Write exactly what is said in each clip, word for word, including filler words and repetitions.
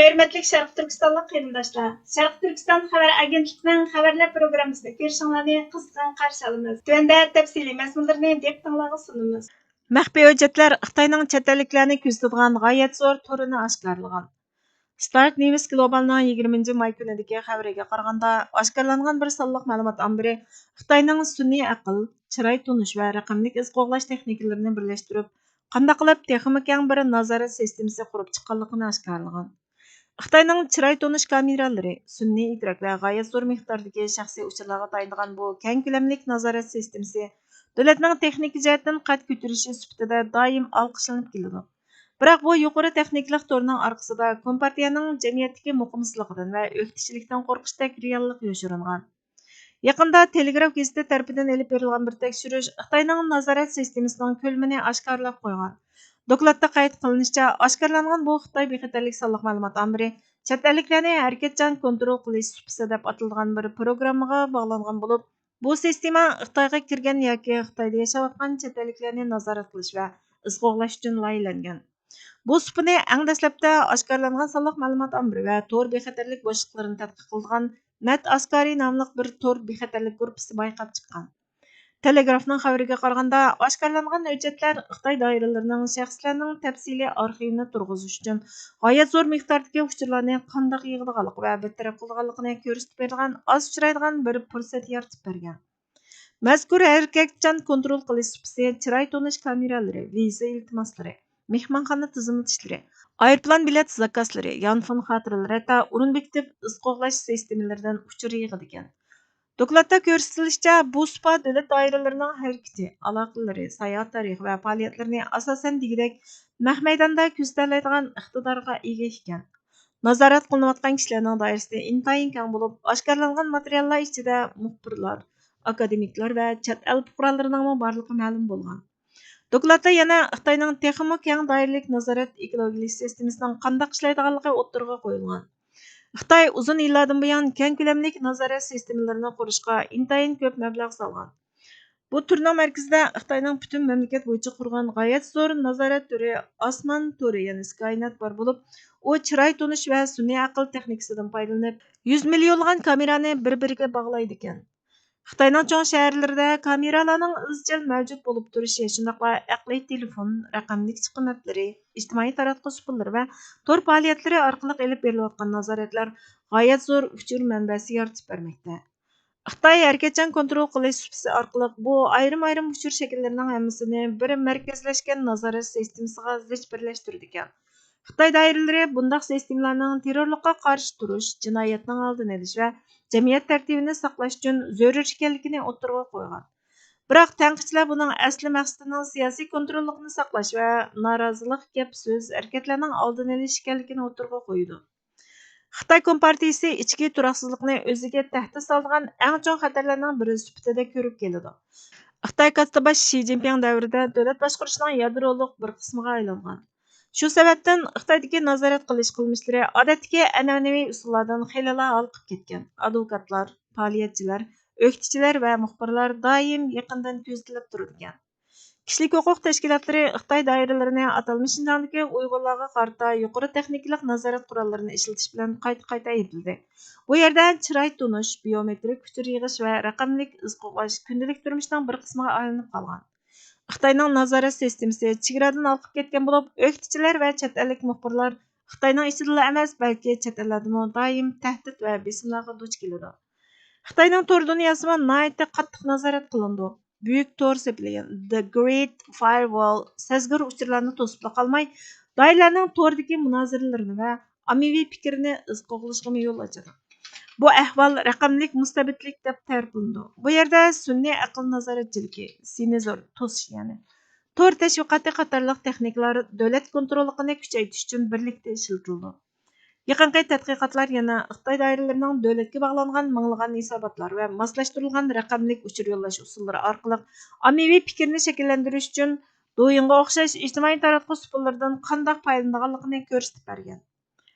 ھۆرمەتلىك شەرقىي تۈركىستانلىق قېرىنداشلار، شەرقىي تۈركىستان خەۋەر ئاگېنتلىقىنىڭ خەۋەرلەر پروگراممىسىدا كۆرۈشۈڭلارنى قىزغىن قارشى ئالىمىز. تۆۋەندە تەپسىلىي مەزمۇنلىرىنى دىققىتىڭلارغا سۇنىمىز. مەخپىي ھۆججەتلەر خىتاينىڭ چەت ئەللىكلەرنى كۆزىتىدىغان غايەت زور تورىنى ئاشكارىلىغان. ستارت نيۇز گلوبالنىڭ يىگىرمىنچى ماي كۈنىدىكى خەۋىرىگە قارىغاندا، ئاشكارىلانغان بىر سانلىق مەلۇمات ئامبىرى خىتاينىڭ سۈنئىي ئەقىل، چىراي تونۇش ۋە رەقەملىك ئىز قوغلاش تېخنىكىلىرىنى بىرلەشتۈرۈپ، قانداق قىلىپ تېخىمۇ كەڭ بىر نازارەت سىستېمىسى قۇرۇپ چىققانلىقىنى ئاشكارىلىغان. خىتاينىڭ چىراي تونۇش كامېرالىرى، سۈنئىي ئىدراك ۋە غايەت زور مىقداردىكى شەخسىي ئۇچۇرلارغا تايىنىدىغان بۇ كەڭ كۆلەملىك نازارەت سىستېمىسى دۆلەتنىڭ تېخنىكا جەھەتتىن قەد كۆتۈرۈشى سۈپىتىدە دائىم ئالقىشلىنىپ كېلىدۇ. بىراق بۇ يۇقىرى تېخنىكىلىق تورنىڭ ئارقىسىدا كومپارتىيەنىڭ جەمئىيەتتىكى مۇقىمسىزلىقىدىن ۋە ئۆكتىچىلىكتىن قورقۇشتەك رېئاللىق يوشۇرۇنغان. يېقىندا تېلېگراف گېزىتى تەرىپىدىن ئېلىپ بېرىلغان بىر تەكشۈرۈش خىتاينىڭ نازارەت سىستېمىسىنىڭ كۆلىمىنى ئاشكارىلاپ قويغان. دوكلاتتا قەيت قىلىنىشىچە، ئاشكارىلانغان بۇ خىتاي بىخەتەرلىك سانلىق مەلۇمات ئامبىرى چەت ئەللىكلەرنى ھەرىكەتچان كونترول قىلىش سۇپىسى دەپ ئاتىلىدىغان بىر پروگراممىغا باغلانغان بولۇپ، بۇ سىستېما خىتايغا كىرگەن ياكى خىتايدا ياشاۋاتقان چەت ئەللىكلەرنى نازارەت قىلىش ۋە ئىز قوغلاش ئۈچۈن لايىھەلەنگەن. بۇ سۇپىنى ئەڭ دەسلەپتە ئاشكارىلانغان سانلىق مەلۇمات ئامبىرى ۋە تور بىخەتەرلىك بوشلۇقلىرىنى تەتقىق قىلىدىغان نەت ئاسكارى ناملىق بىر تور بىخەتەرلىك گۇرۇپپىسى بايقاپ چىققان. تېلېگرافنىڭ خەۋىرىگە قارىغاندا، ئاشكارىلانغان ھۆججەتلەر خىتاي دائىرىلىرىنىڭ شەخسلەرنىڭ تەپسىلىي ئارخىۋىنى تۇرغۇزۇش ئۈچۈن غايەت زور مىقداردىكى ئۇچۇرلارنى قانداق يىغىدىغانلىقى ۋە بىر تەرەپ قىلىدىغانلىقىنى كۆرسىتىپ بېرىدىغان ئاز ئۇچرايدىغان بىر پۇرسەت يارىتىپ بەرگەن. مەزكۇر ھەرىكەتچان كونترول قىلىش سۇپىسى چىراي تونۇش كامېرالىرى، ۋىزا ئىلتىماسلىرى، مېھمانخانا تىزىملىتىشلىرى، ئايروپىلان بىلەت زاكازلىرى، يانفون خاتىرىلىرى، ھەتتا ئورۇن بېكىتىپ ئىز قوغلاش سىستېمىلىرىدىن ئۇچۇر يىغىدىكەن. دوكلاتتا كۆرسىتىلىشىچە، بۇ سۇپا دۆلەت دائىرىلىرىنىڭ ھەرىكىتى، ئالاقىلىرى، ساياھەت تارىخى ۋە پائالىيەتلىرىنى ئاساسەن دېگۈدەك نەق مەيداندا كۆزىتەلەيدىغان ئىقتىدارغا ئىگە ئىكەن. نازارەت قىلىنىۋاتقان كىشىلەرنىڭ دائىرىسى ئىنتايىن كەڭ بولۇپ، ئاشكارىلانغان ماتېرىياللار ئىچىدە مۇخبىرلار، ئاكادېمىكلار ۋە چەت ئەل پۇقرالىرىنىڭمۇ بارلىقى مەلۇم بولغان. دوكلاتتا يەنە خىتاينىڭ تېخىمۇ كەڭ دائىرىلىك نازارەت ئېكولوگىيەلىك سىستېمىسىنىڭ قانداق ئىشلەيدىغانلىقى ئوتتۇرىغا قويۇلغان. خىتاي ئۇزۇن يىللاردىن بۇيان كەڭ كۆلەملىك نازارەت سىستېمىلىرىنى قۇرۇشقا ئىنتايىن كۆپ مەبلەغ سالغان. بۇ تۈرنىڭ مەركىزىدە خىتاينىڭ پۈتۈن مەملىكەت بويىچە قۇرغان غايەت زور نازارەت تۈرى ئاسمان تورى، يەنى سكاينەت بار بولۇپ، ئۇ چىراي تونۇش ۋە سۈنئىي ئەقىل تېخنىكىسىدىن پايدىلىنىپ، يۈز مىليونلىغان كامېرانى بىر-بىرىگە باغلايدىكەن. خىتاينىڭ چوڭ شەھەرلىرىدە كامېرالارنىڭ ئىزچىل مەۋجۇت بولۇپ تۇرۇشى، شۇنداقلا ئەقلىي تېلېفون، رەقەملىك چىقىم ئەپلىرى، ئىجتىمائىي تاراتقۇ سۇپىلىرى ۋە تور پائالىيەتلىرى ئارقىلىق ئېلىپ بېرىلىۋاتقان نازارەتلەر غايەت زور ئۇچۇر مەنبەسى يارىتىپ بەرمەكتە. خىتاي ھەرىكەتچان كونترول قىلىش سۇپىسى ئارقىلىق بۇ ئايرىم-ئايرىم ئۇچۇر شەكىللىرىنىڭ ھەممىسىنى بىر مەركەزلەشكەن نازارەت سىستېمىسىغا زىچ بىرلەشتۈرىدىكەن. خىتاي دائىرىلىرى بۇنداق سىستېمىلارنىڭ تېررورلۇققا قارشى تۇرۇش، جىنايەتنىڭ ئالدىنى ئېلىش ۋە جەمئىيەت تەرتىپىنى ساقلاش ئۈچۈن زۆرۈر ئىكەنلىكىنى ئوتتۇرىغا قويغان. بىراق تەنقىدچىلەر بۇنىڭ ئەسلى مەقسىتىنىڭ سىياسىي كونتروللۇقنى ساقلاش ۋە نارازىلىق گەپ-سۆز، ھەرىكەتلەرنىڭ ئالدىنى ئېلىش ئىكەنلىكىنى ئوتتۇرىغا قويىدۇ. خىتاي كومپارتىيىسى ئىچكى تۇراقسىزلىقنى ئۆزىگە تەھدىت سالىدىغان ئەڭ چوڭ خەتەرلەرنىڭ بىرى سۈپىتىدە كۆرۈپ كېلىدۇ. خىتاي كاتتىباش شى جىنپىڭ دەۋرىدە دۆلەت باشقۇرۇشنىڭ يادرولۇق بىر قىسمىغا ئايلانغان. شۇ سەۋەبتىن خىتايدىكى نازارەت قىلىش قىلمىشلىرى ئادەتتىكى ئەنئەنىۋى ئۇسۇللاردىن خېلىلا ھالقىپ كەتكەن. ئادۋوكاتلار، پائالىيەتچىلەر، ئۆكتىچىلەر ۋە مۇخبىرلار دائىم يېقىندىن كۆزىتىلىپ تۇرىدىكەن. كىشىلىك ھوقۇق تەشكىلاتلىرى خىتاي دائىرىلىرىنى ئاتالمىش شىنجاڭدىكى ئۇيغۇرلارغا قارىتا يۇقىرى تېخنىكىلىق نازارەت قوراللىرىنى ئىشلىتىش بىلەن قايتا-قايتا ئەيىبلىدى. بۇ يەردە چىراي تونۇش، بىيومېترىك ئۇچۇر يىغىش ۋە رەقەملىك ئىز قوغلاش كۈندىلىك تۇرمۇشنىڭ بىر قىسمىغا ئايلىنىپ قالغان. خىتاينىڭ نازارەت سىستېمىسى چېگرادىن ھالقىپ كەتكەن بولۇپ، ئۆكتىچىلەر ۋە چەت ئەللىك مۇخبىرلار خىتاينىڭ ئىچىدىلا ئەمەس، بەلكى چەت ئەللەردىمۇ دائىم تەھدىت ۋە بېسىملارغا دۇچ كېلىدۇ. خىتاينىڭ تور دۇنياسىمۇ ناھايىتى قاتتىق نازارەت قىلىنىدۇ. بۈيۈك تور سېپى، The Great Firewall، سەزگۈر ئۇچۇرلارنى توسۇپلا قالماي، دائىرىلەرنىڭ توردىكى مۇنازىرىلىرىنى ۋە ئاممىۋى پىكىرنى ئىز قوغلىشىغىمۇ يول ئاچىدۇ. بۇ ئەھۋال رەقەملىك مۇستەبىتلىك دەپ تەرىپلىنىدۇ. بۇ يەردە سۈنئىي ئەقىل نازارەتچىلىكى، سېنزور، توسۇش يەنى، تور تەشۋىقاتى قاتارلىق تېخنىكىلار دۆلەت كونتروللۇقىنى كۈچەيتىش ئۈچۈن بىرلىكتە ئىشلىتىلىدۇ. يېقىنقى تەتقىقاتلار يەنە خىتاي دائىرىلىرىنىڭ دۆلەتكە باغلانغان مىڭلىغان ھېساباتلار ۋە ماسلاشتۇرۇلغان رەقەملىك ئۇچۇر يوللاش ئۇسۇللىرى ئارقىلىق ئاممىۋى پىكىرنى شەكىللەندۈرۈش ئۈچۈن دويىنغا ئوخشاش ئىجتىمائىي تاراتقۇ سۇپىلىرىدىن قانداق پايدىلىنىدىغانلىقىنى كۆرسىتىپ بەرگەن.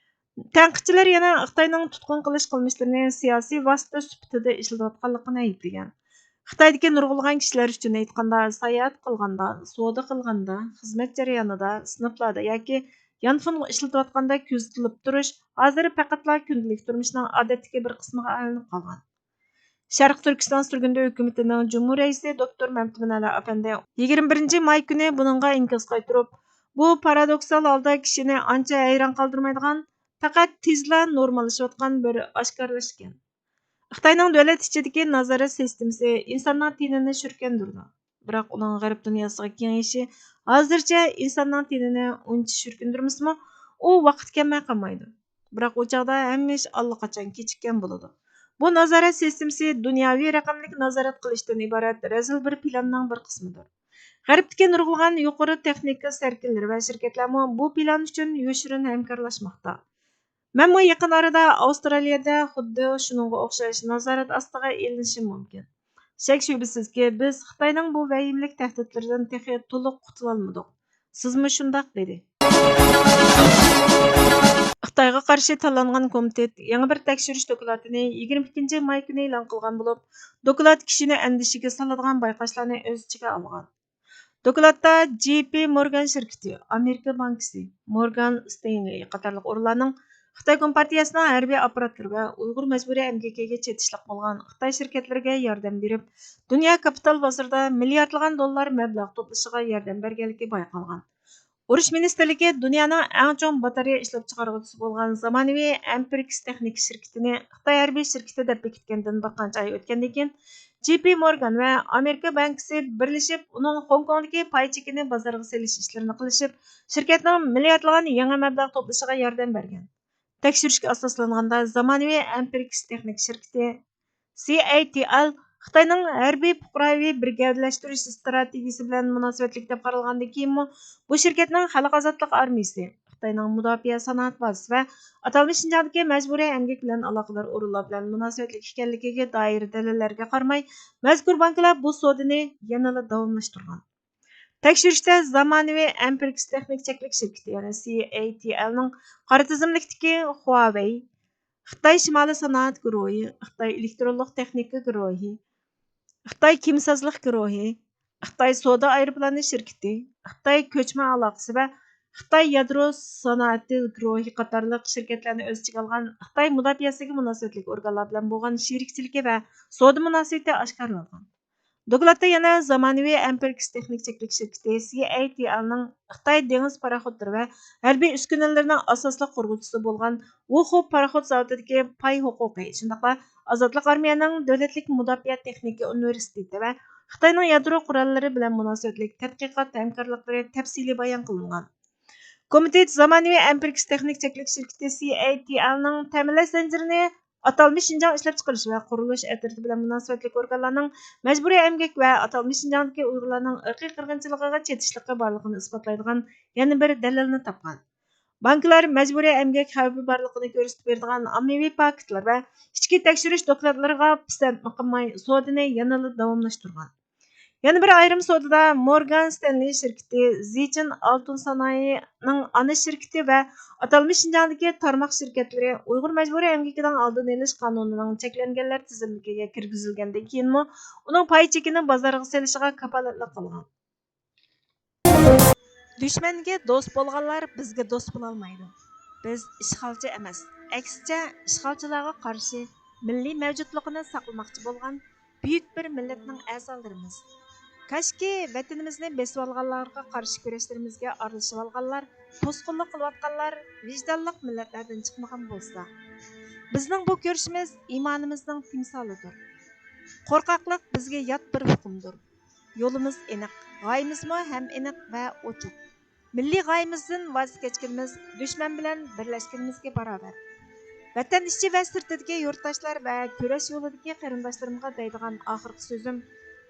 تەنقىدچىلەر يەنە خىتاينىڭ تۇتقۇن قىلىش قىلمىشلىرىنى سىياسىي ۋاسىتە سۈپىتىدە ئىشلىتىۋاتقانلىقىنى ئەيىبلىگەن. خىتايدىكى نۇرغۇنلىغان كىشىلەر ئۈچۈن ئېيتقاندا، ساياھەت قىلغاندا، سودا قىلغاندا، خىزمەت جەريانىدا، سىنىپلاردا ياكى يانفون ئىشلىتىۋاتقاندەك كۆزىتىلىپ تۇرۇش ھازىر پەقەتلا كۈندىلىك تۇرمۇشنىڭ ئادەتتىكى بىر قىسمىغا ئايلىنىپ قالغان. شەرقىي تۈركىستان سۈرگۈندە ھۆكۈمىتىنىڭ جۇمھۇر رەئىسى دوكتور مەمتىمىن ئەلا ئەپەندى يىگىرمە بىرىنچى ماي كۈنى بۇنىڭغا ئىنكاس قايتۇرۇپ، بۇ پارادوكسال ھالدا كىشىنى ئانچە ھەيران قالدۇرمايدىغان، پەقەت تېزلا نورماللىشىۋاتقان بىر ئاشكارىلاش ئىكەن. خىتاينىڭ دۆلەت ئىچىدىكى نازارەت سىستېمىسى ئىنساننىڭ تېنىنى شۈركەندۈرىدۇ. بىراق ئۇنىڭ غەرب دۇنياسىغا كېڭىيىشى ھازىرچە ئىنساننىڭ تېنىنى ئۇنچە شۈركۈندۈرمىسىمۇ، ئۇ ۋاقىت كەلمەي قالمايدۇ. بىراق ئۇ چاغدا ھەممە ئىش ئاللىقاچان كېچىككەن بولىدۇ. بۇ نازارەت سىستېمىسى دۇنياۋى رەقەملىك نازارەت قىلىشتىن ئىبارەت رەزىل بىر پىلاننىڭ بىر قىسمىدۇر. غەربتىكى نۇرغۇنلىغان يۇقىرى تېخنىكا سەركىلىرى ۋە شىركەتلەرمۇ بۇ پىلان ئۈچۈن يوشۇرۇن ھەمكارلاشماقتا. مەنمۇ يېقىن ئارىدا ئاۋسترالىيەدە خۇددى شۇنىڭغا ئوخشاش نازارەت ئاستىغا ئېلىنىشىم مۇمكىن. شەك-شۈبھىسىزكى، بىز خىتاينىڭ بۇ ۋەھىمىلىك تەھدىتلىرىدىن تېخى تولۇق قۇتۇلالمىدۇق. سىزمۇ شۇنداق، دېدى. خىتايغا قارشى تاللانغان كومىتېت يېڭى بىر تەكشۈرۈش دوكلاتىنى يىگىرمە ئىككىنچى ماي كۈنى ئېلان قىلغان بولۇپ، دوكلات كىشىنى ئەندىشىگە سالىدىغان بايقاشلارنى ئۆز ئىچىگە ئالغان. دوكلاتتا جې پې مورگان شىركىتى، ئامېرىكا بانكىسى، مورگان ستېنلى قاتارلىق ئورۇنلارنىڭ خىتاي كومپارتىيەسىنىڭ ھەربىي ئاپپاراتلىرى ۋە ئۇيغۇر مەجبۇرىي ئەمگىكىگە چېتىشلىق بولغان خىتاي شىركەتلىرىگە ياردەم بېرىپ، دۇنيا كاپىتال بازىرىدا مىلياردلىغان دوللار مەبلەغ توپلىشىغا ياردەم بەرگەنلىكى بايقالغان. ئۇرۇش مىنىستىرلىكى دۇنيانىڭ ئەڭ چوڭ باتارېيە ئىشلەپچىقارغۇچىسى بولغان زامانىۋى ئەمپىرىكس تېخنىكا شىركىتىنى خىتاي ھەربىي شىركىتى دەپ بېكىتكەندىن بىر قانچە ئاي ئۆتكەندىن كېيىن، جې پې مورگان ۋە ئامېرىكا بانكىسى بىرلىشىپ، ئۇنىڭ خوڭكوڭدىكى پاي چېكىنى بازارغا سېلىش ئىشلىرىنى قىلىشىپ، شىركەتنىڭ مىلياردلىغان يېڭى مەبلەغ توپلىشىغا ياردەم بەرگەن. تەكشۈرۈشكە ئاساسلانغاندا، زامانىۋى ئەمپىرىكس تېخنىكا شىركىتى، سى ئەي تى ئەل، خىتاينىڭ ھەربىي پۇقراۋى بىر گەۋدىلەشتۈرۈش ئىستراتېگىيىسى بىلەن مۇناسىۋەتلىك دەپ قارالغاندىن كېيىنمۇ، بۇ شىركەتنىڭ خەلق ئازادلىق ئارمىيىسى، خىتاينىڭ مۇداپىئە سانائەت بازىسى ۋە ئاتالمىش شىنجاڭدىكى مەجبۇرىي ئەمگەك بىلەن ئالاقىدار ئورۇنلار بىلەن مۇناسىۋەتلىك ئىكەنلىكىگە دائىر دەلىللەرگە قارىماي، مەزكۇر بانكىلار بۇ سودىنى يەنىلا داۋاملاشتۇرغان. تەكشۈرۈشتە زامانىۋى ئەمپىرىكس تېخنىكا چەكلىك شىركىتى، يەنى سى ئەي تى ئەلنىڭ قارا تىزىملىكتىكى خۇاۋېي، خىتاي شىمالىي سانائەت گۇرۇھى، خىتاي ئېلېكترونلۇق تېخنىكا گۇرۇھى، خىتاي كېمىسازلىق گۇرۇھى، خىتاي سودا ئايروپىلانى شىركىتى، خىتاي كۆچمە ئالاقىسى ۋە خىتاي يادرو سانائىتى گۇرۇھى قاتارلىق شىركەتلەرنى ئۆز ئىچىگە ئالغان خىتاي مۇداپىئەسىگە مۇناسىۋەتلىك ئورگانلار بىلەن بولغان شېرىكچىلىكى ۋە سودا مۇناسىۋىتى ئاشكارىلانغان. دوكلاتتا يەنە زامانىۋى ئەمپىرىكس تېخنىك چەكلىك شىركىتى سى ئەي تى ئەلنىڭ خىتاي دېڭىز پاراخوتلىرى ۋە ھەربىي ئۈسكۈنىلىرىنىڭ ئاساسلىق قۇرغۇچىسى بولغان ۋۇخۇ پاراخوت زاۋۇتىدىكى پاي ھوقۇقى، شۇنداقلا ئازادلىق ئارمىيەنىڭ دۆلەتلىك مۇداپىئە تېخنىكا ئۇنىۋېرسىتېتى ۋە خىتاينىڭ يادرو قوراللىرى بىلەن مۇناسىۋەتلىك تەتقىقات ھەمكارلىقلىرى تەپسىلىي بايان قىلىنغان. كومىتېت زامانىۋى ئەمپىرىكس تېخنىك چەكلىك شىركىتى سى ئەي تى ئەلنىڭ تەمىنلەش زەنجىرىنى ئاتالمىش شىنجاڭ ئىشلەپچىقىرىش ۋە قۇرۇلۇش ئەترىتى بىلەن مۇناسىۋەتلىك ئورگانلارنىڭ مەجبۇرىي ئەمگەك ۋە ئاتالمىش شىنجاڭدىكى ئۇيغۇرلارنىڭ ئىرقىي قىرغىنچىلىقىغا چېتىشلىقى بارلىقىنى ئىسپاتلايدىغان يەنە بىر دەلىلنى تاپقان. بانكىلار مەجبۇرىي ئەمگەك خەۋپى بارلىقىنى كۆرسىتىپ بېرىدىغان ئاممىۋى پاكىتلار ۋە ئىچكى تەكشۈرۈش دوكلاتلىرىغا پىسەنتمۇ قىلماي، سودىنى يەنىلا داۋاملاشتۇرغان. يەنە بىر ئايرىم سودىدا مورگان ستەنلى شىركىتى زىچىن ئالتۇن سانائىينىڭ ئانا شىركىتى ۋە ئاتالمىش شىنجاڭدىكى تارماق شىركەتلىرى ئۇيغۇر مەجبۇرىي ئەمگىكىنىڭ ئالدىنى ئېلىش قانۇنىنىڭ چەكلەنگەنلەر تىزىملىكىگە كىرگۈزۈلگەندىن كېيىنمۇ، ئۇنىڭ پاي چېكىنى بازارغا سېلىشىغا كاپالەتلىك قىلغان. دۈشمەنگە دوست بولغانلار بىزگە دوست بولالمايدۇ. بىز ئىشغالچى ئەمەس، ئەكسىچە، ئىشغالچىلارغا قارشى مىللىي مەۋجۇتلۇقىنى ساقلىماقچى بولغان بۈيۈك بىر مىللەتنىڭ ئەزالىرىمىز. كاشكى، ۋەتىنىمىزنى بېسىۋالغانلارغا قارشى كۈرەشلىرىمىزگە ئارىلىشىۋالغانلار، توسقۇنلۇق قىلىۋاتقانلار ۋىجدانلىق مىللەتلەردىن چىقمىغان بولسا. بىزنىڭ بۇ كۈرىشىمىز ئىمانىمىزنىڭ تىمسالىدۇر. قورقاقلىق بىزگە يات بىر ئۇقۇمدۇر. يولىمىز ئېنىق، غايىمىزمۇ ھەم ئېنىق ۋە ئوچۇق. مىللىي غايىمىزدىن ۋاز كەچكىنىمىز دۈشمەن بىلەن بىرلەشكىنىمىزگە باراۋەر. ۋەتەن ئىچى ۋە سىرتىدىكى يۇرتداشلار ۋە كۈرەش يولىدىكى قېرىنداشلىرىمغا دەيدىغان ئاخىرقى سۆزۈم،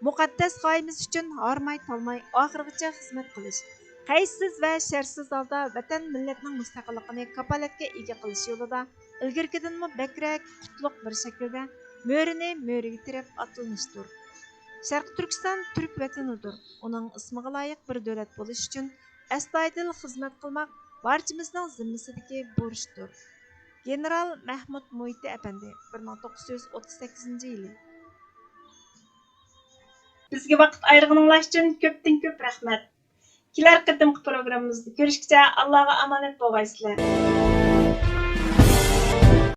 مۇقەددەس غايىمىز ئۈچۈن ھارماي-تالماي ئاخىرغىچە خىزمەت قىلىش، قەيسىز ۋە شەرتسىز ھالدا ۋەتەن مىللەتنىڭ مۇستەقىللىقىنى كاپالەتكە ئىگە قىلىش يولىدا ئىلگىرىكىدىنمۇ بەكرەك، قۇتلۇق بىر شەكىلدە مۆرىنى مۆرىگە تىرەپ ئاتلىنىشتۇر. شەرقىي تۈركىستان تۈرك ۋەتىنىدۇر. ئۇنىڭ ئىسمىغا لايىق بىر دۆلەت بولۇش ئۈچۈن ئەستايىدىل خىزمەت قىلماق بارچىمىزنىڭ زىممىسىدىكى بۇرچتۇر. گېنېرال مەھمۇت مۇھىتى ئەپەندى، بىر مىڭ توققۇز يۈز ئوتتۇز سەككىزىنچى يىلى. بىزگە ۋاقىت ئايرىغىنىڭلار ئۈچۈن كۆپتىن كۆپ رەھمەت. كېلەر قېتىمقى پروگراممىمىزدا كۆرۈشكىچە ئاللاغا ئامانەت بولغايسىلەر.